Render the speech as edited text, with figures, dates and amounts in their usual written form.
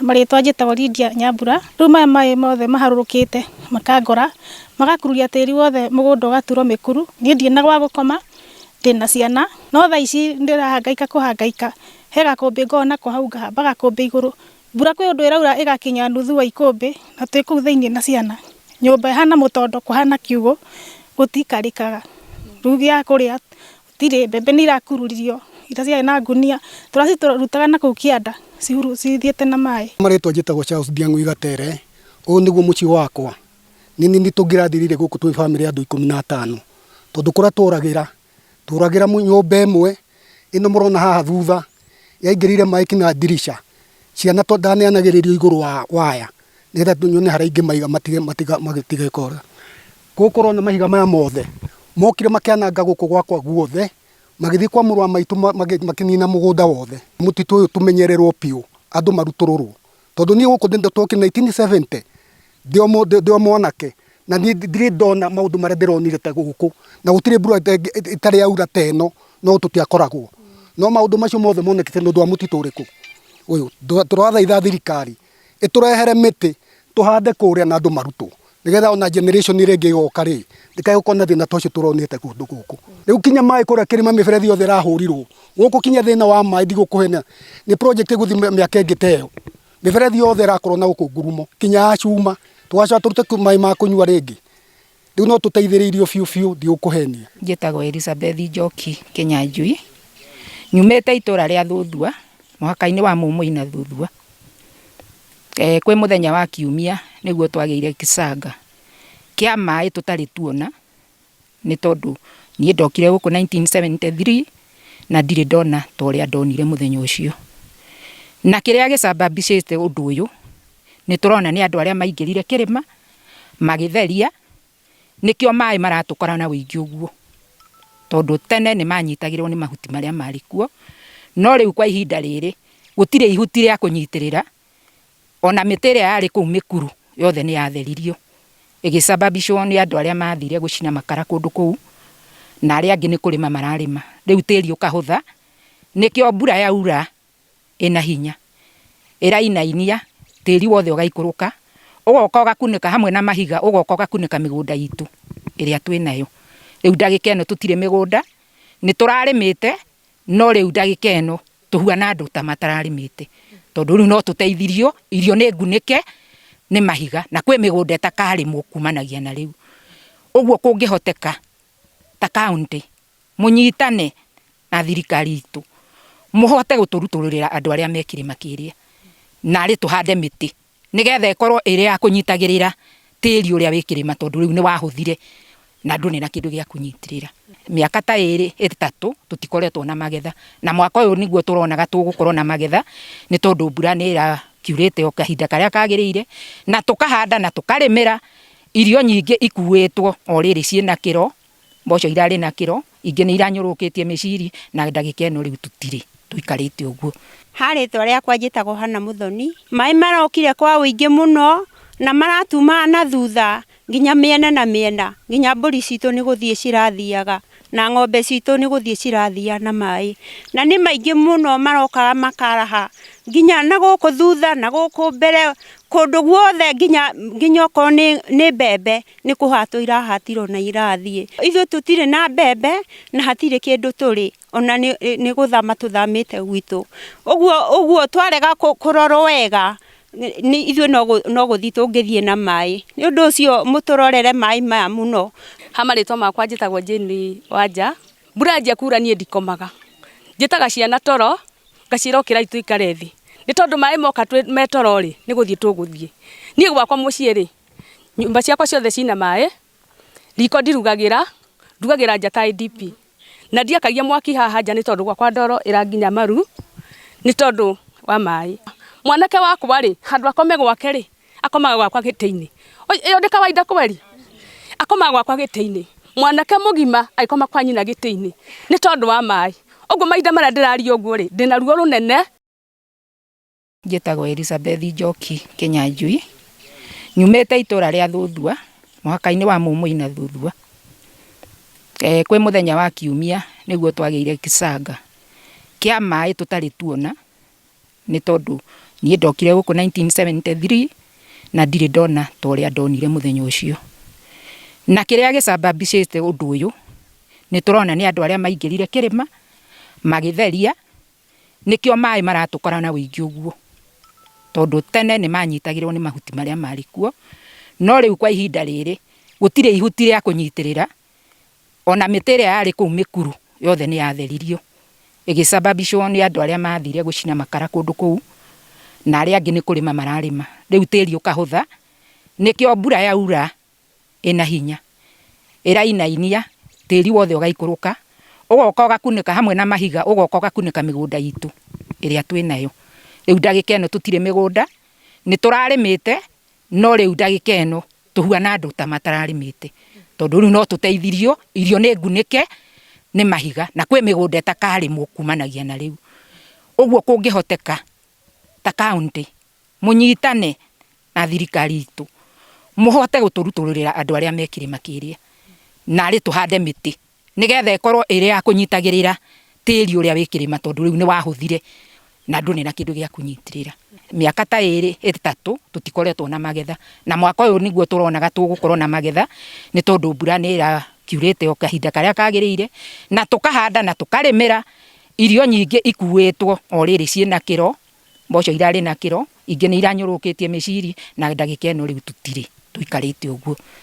Marĩtwa njĩtagwo Lydia Nyambura. Rĩu maya maĩ mothe maharũrũkĩte makangora, magakururia tĩri wothe mũgũnda ũgaturwo mĩkuru. Niĩ ndirĩ na gwa gũkoma, ndĩna ciana, no thaa ici ndĩrahangaika kũhangaika. He gakũmbĩ ngoragwo nako hau ngahamba gakũmbĩ igũrũ. Mbura kwĩ ũndũ ĩraura ĩgakinya nuthu wa ikũmbĩ na twĩ kũu thĩiniĩ na ciana. Nyũmba ĩhana mũtondo kũhana kiugũ, gũtiikarĩkaga. Rĩu gĩa kũrĩa gũtirĩ, mbembe nĩ irakururirio iria ciarĩ na ngunia, tũracirutaga na kũu kĩanda cithiĩte na maĩ. Marĩtwa njĩtagwo Charles Ndiang'ui Gatere, ũyũ nĩguo mũciĩ wakwa, nĩ niĩ tũngĩrathirire gũkũ twĩ bamĩrĩ ya andũ 15, tondũ kũrĩa tũragĩra, tũragĩra nyũmba ĩmwe, ĩno mũrona haha thutha, yaingĩrĩire maĩ kinya ndirica, ciana ndaneanagĩrĩrio igũrũ wa waya, nĩgetha nyone harĩa ingĩmaiga matige kũra. Gũkũ ũrona mahiga maya mothe, mokire makĩananga gũkũ gwakwa guothe, magĩthiĩ kwa mũrũ wa maitũ makĩnina mũgũnda wothe. Mũtitũ ũyũ tũmenyererwo biũ, andũ marutũrũrwo, tondũ niĩ gũkũ ndokire 1970 ndĩ o mwanake, na niĩ ndirĩ ndona maũndũ marĩa ndĩronire ta gũkũ, na gũtirĩ mbura ĩtarĩ yaura ta ĩno, no tũtiakoragwo. No maũndũ macio mothe monekete nĩ ũndũ wa mũtitũ ũrĩkũ? Ũyũ. Tũrathaitha thirikari ĩtũrehere mĩtĩ tũhande kũrĩa na andũ marutwo nĩgetha ona generation ĩrĩa ĩngĩ ĩgoka rĩ ndĩkae gũkorwo na thĩna ta ũcio tũronete kũndũ gũkũ. Rĩu kinya maĩ kũrĩa kĩrĩma mĩberethi yothe ĩrahũrirwo gũkũ kinya thĩna wa maĩ ndigũkũhenia nĩ project ĩgũthiĩ mĩaka ĩngĩ ta ĩyo. Mĩberethi yothe ĩrakorwo na gũkũ ngurumo kinya ya cuma tũgacoka tũrute maĩ ma kũnyua rĩngĩ. Rĩu no tũteithĩrĩirio biũ biũ ndigũkũhenia. Njĩtagwo Elizabeth Njoki Kĩnyanjui, nyumĩte itũra rĩa Thuthua, mũhaka-inĩ wa Mũmũi na Thuthua. Kwĩ mũthenya wa kiumia nĩguo twagĩire kĩcanga kĩa maĩ tũtarĩ tuona, nĩ tondũ niĩ ndokire gũkũ 1973 na ndirĩ ndona ta ũrĩa ndonire mũthenya ũcio. Na kĩrĩa gĩcambambicĩte ũndũ ũyũ, nĩ tũrona nĩ andũ arĩa maingĩrire kĩrĩma, magĩtheria, nĩkĩo maĩ maratũkora na ũingĩ ũguo, tondũ tene nĩ manyitagĩrĩrwo nĩ mahuti marĩa marĩ kuo, no rĩu kwa ihinda rĩrĩ, gũtirĩ ihuti rĩa kũnyitĩrĩra, ona mĩtĩ ĩrĩa yarĩ kũu mĩkuru yothe nĩ yatheririo, ĩgĩcababicwo nĩ andũ arĩa mathire gũcina makara kũndũ kũu, na arĩa angĩ nĩ kũrĩma mararĩma, rĩu tĩri ũkahũtha, nĩkĩo mbura yaura ĩna hinya, ĩrainainia tĩri wothe ũgaikũrũka, ũgoka ũgakunĩka hamwe na mahiga, ũgoka ũgakunĩka mĩgũnda itũ ĩrĩa twĩnayo. Rĩu ndagĩka ĩno tũtirĩ mĩgũnda, nĩ tũrarĩmĩte, no rĩu ndagĩka ĩno tũhuana andũ ta matararĩmĩte, tondũ rĩu no tũteithirio, irio nĩ ngunĩke nĩ mahiga, na kwĩ mĩgũnda ĩtakarĩmwo kumanagia na rĩu. Ũguo kũngĩhoteka ta kauntĩ, mũnyitane na thirikari itũ, mũhote gũtũrutũrũrĩra andũ arĩa me kĩrĩma kĩrĩa, narĩ tũhande mĩtĩ, nĩgetha ĩkorwo ĩrĩ ya kũnyitagĩrĩra tĩri ũrĩa wĩ kĩrĩma tondũ rĩu nĩ wahũthire na ndũrĩ na kĩndũ gĩa kũnyitĩrĩra. Mĩaka ta ĩrĩ ĩtatũ tũtikoretwo na magetha, na mwaka ũyũ nĩguo tũronaga tũgũkorwo na magetha, nĩ tondũ mbura nĩ ĩrakiurĩte o kahinda karĩa kagĩrĩire, na tũkahanda na tũkarĩmĩra, irio nyingĩ ikuĩtwo o rĩrĩ ciĩna kĩro. Mboco irarĩ na kĩro, ingĩ nĩ iranyũrũrũkĩtie mĩciri, na ndagĩka ĩno rĩu tũtirĩ, tũikarĩte ũguo. Ha rĩtwa rĩakwa njĩtagwo Hannah Mũthoni, maĩ marokire kwa ũingĩ mũno na maratuma na thutha nginya mĩena na mĩena, nginya mbũri citũ nĩ gũthiĩ cirathiaga na ng'ombe citũ nĩ gũthiĩ cirathiaga na maĩ. Na nĩ maingĩ mũno marokaga makaraha nginya na gũkũ thutha na gũkũ mbere, kũndũ guothe nginya okorwo nĩ mbembe nĩ kũhatwo irahatirwo na irathiĩ. Ithuĩ tũtirĩ na mbembe na hatirĩ kĩndũ tũrĩ ona nĩ gũthama tũthamĩte gwitũ. Ũguo ũguo twarega kũrorwo wega ithuĩ no gũthiĩ tũngĩthiĩ na maĩ. Nĩ ũndũ ũcio mũtũrorere maĩ maya mũno. Ha marĩtwa makwa njĩtagwo Jane Wanja, mbura yanjia kura niĩ ndikomaga, njĩtaga ciana toro ngaciĩra ũkĩrai tũikare thĩ, nĩ tondũ maĩ moka me toro rĩ, nĩ gũthiĩ tũgũthiĩ. Niĩ gwakwa mũciĩ rĩ, Nyũmba ciakwa ciothe cina maĩ, riko ndirugagĩra, ndugagĩra nja ta IDP. Na ndiakagia mwaki haha nja nĩ tondũ gwakwa ndoro ĩranginya maru nĩ tondũ wa maĩ. Mwanake wakwa rĩ, handũ akome gwake rĩ, akomaga gwakwa gĩtĩ-inĩ. Ĩyo nĩ kawaida kweli? Akomaga gwakwa gĩtĩ-inĩ. Mwanake mũgima agĩkoma kwa nyina gĩtĩ-inĩ nĩ tondũ wa maĩ. Ũguo mahinda marĩa ndĩraria ũguo rĩ, ndĩna ruo rũnene. Njĩtagwo Elizabeth Njoki Kĩnyanjui, nyumĩte itũra rĩa Thuthua, mũhaka-inĩ wa Mũmũi na Thuthua. Kwĩ mũthenya wa kiumia nĩguo twagĩire kĩcanga kĩa maĩ tũtarĩ tuona, nĩ tondũ Niĩ ndokire gũkũ 1973 na ndirĩ ndona ta ũrĩa ndonire mũthenya ũcio. Na kĩrĩa gĩcababicĩte ũndũ ũyũ nĩ tũrona nĩ andũ arĩa maingĩrire kĩrĩma magĩtheria, nĩkĩo maĩ maratũkora na ũingĩ ũguo, tondũ tene nĩ manyitagĩrwo nĩ mahuti marĩa marĩ kuo, no rĩu kwa ihinda rĩrĩ gũtirĩ ihuti rĩa kũnyitĩrĩra, ona mĩtĩ ĩrĩa yarĩ kũu mĩkuru yothe nĩ yatheririo, ĩgĩcababicwo nĩ andũ arĩa mathire gũcina makara kũndũ kũu, na arĩa angĩ nĩ kũrĩma mararĩma. Rĩu tĩri ũkahũtha, nĩkĩo mbura yaura ĩna hinya ĩrainainia tĩri wothe ũgaikũrũka, ũgoka ũgakunĩka hamwe na mahiga, ũgoka ũgakunĩka mĩgũnda itũ ĩrĩa twĩnayo. Rĩu ndagĩka ĩno tũtirĩ mĩgũnda, nĩ tũrarĩmĩte, no rĩu ndagĩka ĩno tũhuana andũ ta matararĩmĩte, tondũ rĩu no tũteithirio, irio nĩ ngunĩke nĩ mahiga, na kwĩ mĩgũnda ĩtakarĩmwo kumanagia na rĩu. Ũguo kũngĩhoteka ta kaũntĩ mũnyitane na thirikari itũ, mũhote gũtũrutũrũrĩra andũ arĩa me kĩrĩma kĩrĩa, narĩ tũhande mĩtĩ nĩgetha ĩkorwo ĩrĩ ya kũnyitagĩrĩra tĩri ũrĩa wĩ kĩrĩma, tondũ rĩu nĩ wahũthire na ndũrĩ na kĩndũ gĩa kũnyitĩrĩra. Mĩaka ta ĩrĩ ĩtatũ tũtikoretwo na magetha, na mwaka ũyũ nĩguo tũronaga tũgũkorwo na magetha, nĩ tondũ mbura nĩ ĩrakiurĩte o kahinda karĩa kagĩrĩire, na tũkahanda na tũkarĩmĩra irio nyingĩ ikuĩtwo o rĩrĩ ciĩna kĩro, mboco irarĩ na kĩro, ingĩ nĩ iranyũrũkĩtie mĩciri, na ndagĩka ĩno rĩu tũtirĩ, tũikarĩte ũguo.